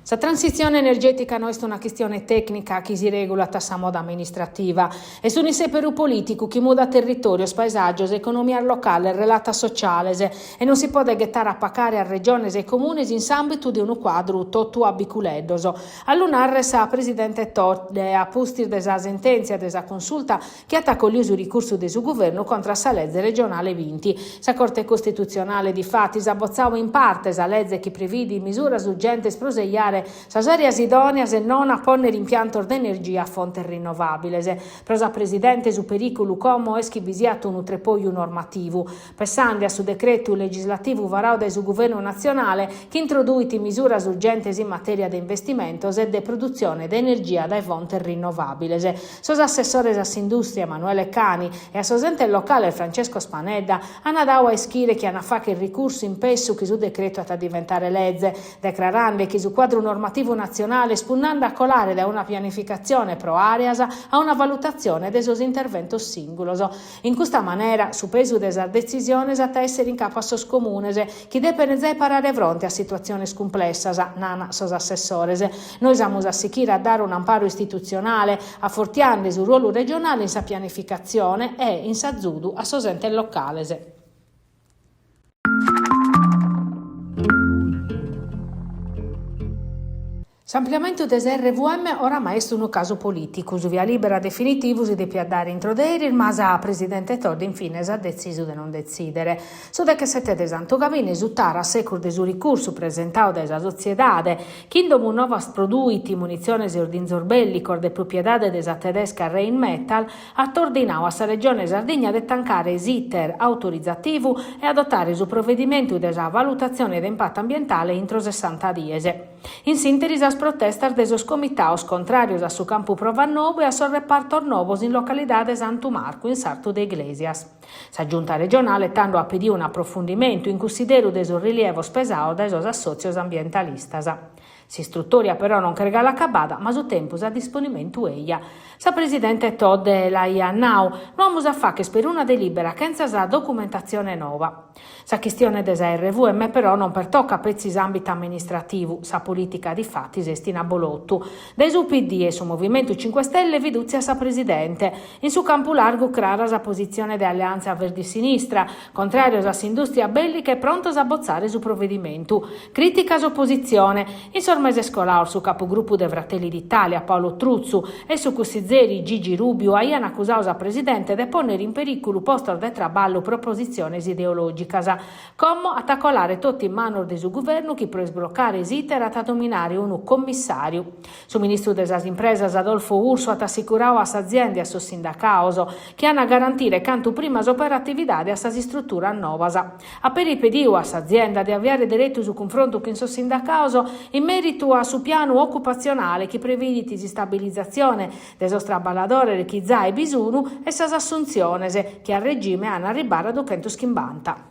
Sa transitzione energètica no est una chistione tècnica chi si règulat a sa moda amministrativa. Est un'issèperu polìticu chi mudat territòrios, paesàgios, economias locales, relatas sociales e non si podet ghetare a pacare a regiones e comunes in s'àmbitu de unu cuadru totu a biculeddos. A lu nàrrere sa presidente Todde a pustis de sa sentèntzia de sa Consulta chi at acolliu su ricursu de su Guvernu contra a sa leze regionale binti. Sa Corte Costitutzionale, difatis, at botzau in parte sa leze chi previdit misuras urgentes pro sejare sas àreas idòneas e non a pònnere impiantos de energia a fontes rinnovàbiles. Pro sa Presidente su perìculu como est chi bi siat unu trepoju normativu, pessande a su decretu legislativu varau dae su Guvernu natzionale chi introduit misuras urgentes in matèria de investimentos e de produtzione de energia dae fontes rinnovàbiles. Sos assessores a s'indùstria Emanuele Cani e a sos entes locales Francesco Spanedda ant dadu a ischire chi ant a fàghere ricursu in pessu chi su decretu at a diventare leze, decrarande chi su cuadru normativu natzionale est punnande a colare dae una pianificatzione pro àreas a una valutatzione de sos interventos sìngulos. In custa manera su pesu de sas detzisiones at a èssere in capu a sos comunes, chi depent zai parare fronte a situatziones cumplessas, nana sos assessores. Nois amus a sichire a dare un'amparu istitutzionale, afortiande su ruolu regionale in sa pianificatzione e in s'azudu a sos entes locales. S'ampliamentu de sa RVM oramai est unu casu polìticu, su via lìbera definitivu si depiat dare intro de eris, ma sa presidente Todde in fines at detzisu de non detzìdere. Su dechesete de Santu Gabine su TAR a secus de su ricursu presentadu dae sa sotziedade chi in Domunovas produit munitziones e ordinzos bèllicos de propiedade de sa tedesca Rheinmetall at ordinadu a sa Regione Sardigna de tancare s'iter autorizativu e adotare su provedimentu de sa valutatzione de impatu ambientale intro sessanta dies. In s'ìnteri sas protestas de sos comitados contràrios a su campu prova nou e a sos repartos novos in localidade Santu Marcu in sartu de Iglesias. Sa Giunta regionale tando at pedidu un'aprofundimentu in cunsideru de sos rilievos pesados dae sos assòtzios ambientalistas. S'istrutòria però non cheret galu acabada ma su tempus a disponimentu eja. Sa presidente Todde l'aiat nau, no amus a fàghere peruna delìbera chentza sa documentatzione nova. Sa chistione de sa RVM però non pertocat petzi s'àmbitu amministrativu, sa polìtica difatis est in abolotu. Dae su PD e su Movimentu Cinque Stelle fidùtzia a sa presidente. In su campu largu crara sa positzione de Alleanza Verdi Sinistra, contràrios a s'indùstria bèllica e prontos a botzare su provedimentu. Crìtica s'opositzione. In sos meses colados su capugrupu de Fratelli d'Italia, Paolo Truzzu, e su cussizeri Gigi Rubiu aiant acusadu sa presidente de pònnere in perìculu postos de traballu pro positziones ideològicas. Como at a colare totu in manos de su guvernu chi pro isblocare s'iter at a nominare unu commissàriu. Su ministru de sas impresas Adolfo Urso at assicuradu a s'azienda e a sos sindacados chi ant a garantire cantu prima s'operatividade a sas istruturas novas. At peri pediu a s'azienda de aviare deretu su cunfrontu chin sos sindacados in mèritu a su pianu ocupatzionale chi previdit s'istabilizatzione de sos traballadores chi zai bi sunu e sas assuntziones, chi a regime an a arribbare a duchentoschimbanta.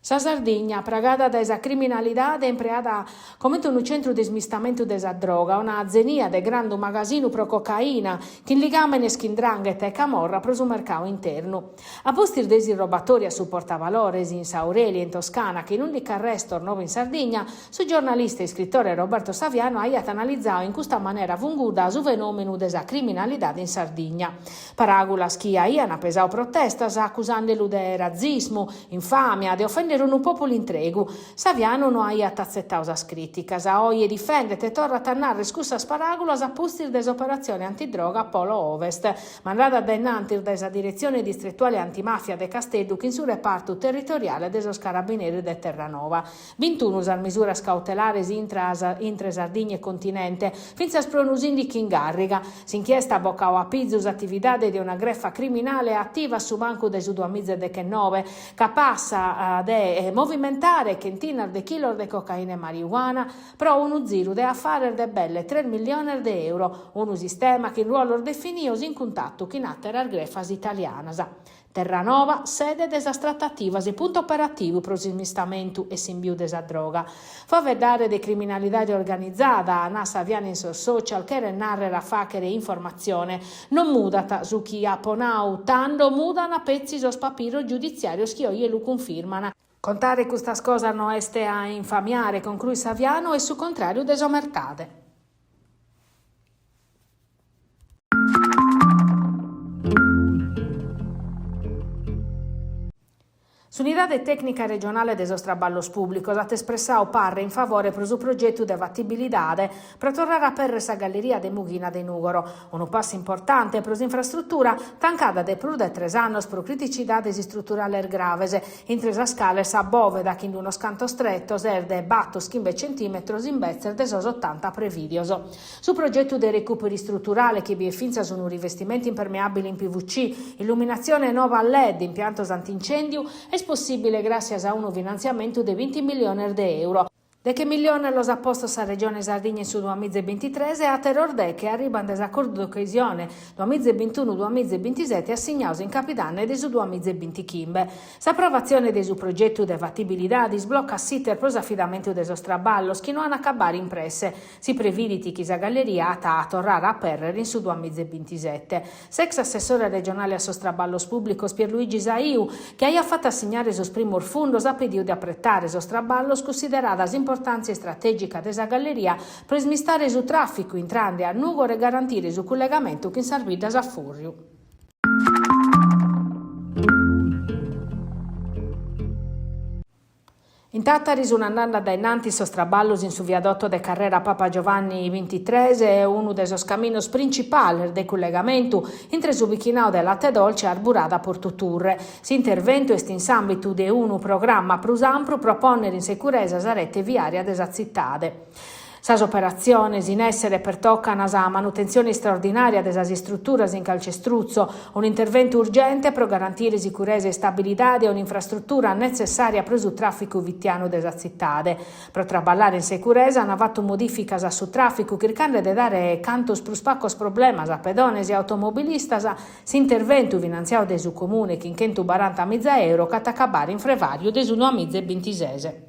Sa Sardigna, pragada dae sa criminalidade e impreada comente unu centru de ismistamentu de sa droga, una zenia de grandu magasinu pro cocaina, chin ligàmenes chin 'ndrangheta e camorra pro su mercadu internu. A pustis de s'irrobatòria a su portavalores in S'Aurelia in Toscana chin ùndichi arrestos nobe in Sardigna, su giornalista e iscritore Roberto Saviano aiat analizadu in custa manera funguda su fenòmenu de sa criminalidade in Sardigna. Paràgulas chi aiant pesadu protestas acusande-lu de ratzismu, Infàmia, de ofèndere unu pòpulu intregu. Saviano no aiat atzetadu sas crìticas. Oje difendet e torrat a nàrrere cussas paràgulas a pustis de s'operatzione antidroga Polo Ovest, mandada dae innantis dae sa Diretzione Distretuale Antimàfia de Casteddu chin su repartu territoriale de sos Carabineris de Terranova. Bintunu sas misuras cautelares intre Sardigna e Continente, fintzas pro unu sìndicu in càrriga. S'inchiesta at bocadu a pizu s'atividade de una grefa criminale ativa a su mancu dae su duamiza e dechenobe, capassa de movimentare chentinas de chilos de cocaina e mariuana pro unu ziru de afares de belle tres milliones de euro, unu sistema chin ruolos definidos in cuntatu chin àteras grefas italianas. Terranova, sede de sas tratativas e puntu operativu pro s'ismistamentu e s'imbiu de sa droga. Faeddare de criminalidade organizada, nat Saviano in sos social, cheret nàrrere a fàghere informatzione. Non mudat su chi apo nadu tando, mudan petzi sos papiros giuditziàrios chi oje lu cunfirman. Contare custas cosas no est a infamiare, concruit Saviano, est su contràriu de s'omertade. S'Unidade Tècnica Regionale de sos Traballos Pùblicos at espressadu parre in favore pro su progetu de fatibilidade pro torrare a apèrrere sa galleria de Mughina de Nùgoro, unu passu importante pro s'infrastrutura tancada de prus de tres annos pro criticidades istruturales graves, intre sas cales sa bòveda chi in unos cantos tretos est de batos chimbe centìmetros imbetzes de sos otanta prevìdios. Su progetu de recùperu istruturale, chi biet fintzas unu rivestimentu impermeàbile in PVC, illuminatzione nova a led, impiantos antincèndiu, est possìbile gràssias a unu finantziamentu de binti milliones de euro. Deche milliones los at postos sa Regione Sardigna in su duamiza e bintitres e àteros deche arribant de s'acordu de coesione duamiza e bintunu duamiza e bintisete assignados in capidanne de su duamiza e bintichimbe. S'aprovatzione de su progetu de fatibilidade isblocat s'iter pro s'afidamentu de sos traballos chi no an a acabare in presse. Si previdit chi sa galleria at a torrare a apèrrere in su duamiza e bintisete. S'ex assessore regionale a sos traballos pùblicos Pierluigi Saiu, chi aiat fatu assignare sos primos fundos, at pedidu de apretare sos traballos cunsiderada s'importàntzia istratègica de sa galleria pro ismistare su tràficu intrande a Nùgoro e garantire su cullegamentu chin sas biddas a fùrriu. In Tàtari sunt andende a dae in antis sos traballos in su viadotto de carrera Papa Giovanni bintitres, unu de sos caminos principales de cullegamentu intre su bichinadu de Latte Dolce e Arburada Portu Turre. S'interventu est in s'àmbitu de unu programma prus ampru pro pònnere in securesa sa rete viària de sa tzitade. Sas operatziones in èssere pertocan sa manutentzione istraordinària de sas istruturas in calcestruzzo, un'interventu urgente pro garantire sicuresa e istabilidade a un'infrastrutura netzessària pro su tràficu fitianu de sa tzitade. Pro traballare in securesa ant fatu modìficas a su tràficu chirchende de dare cantos prus pacos problemas a pedones e automobilistas. S'interventu, finantziadu dae su Comune chin chentubarantamiza euro, ch'at a acabare in frevàriu de su duamiza e bintises.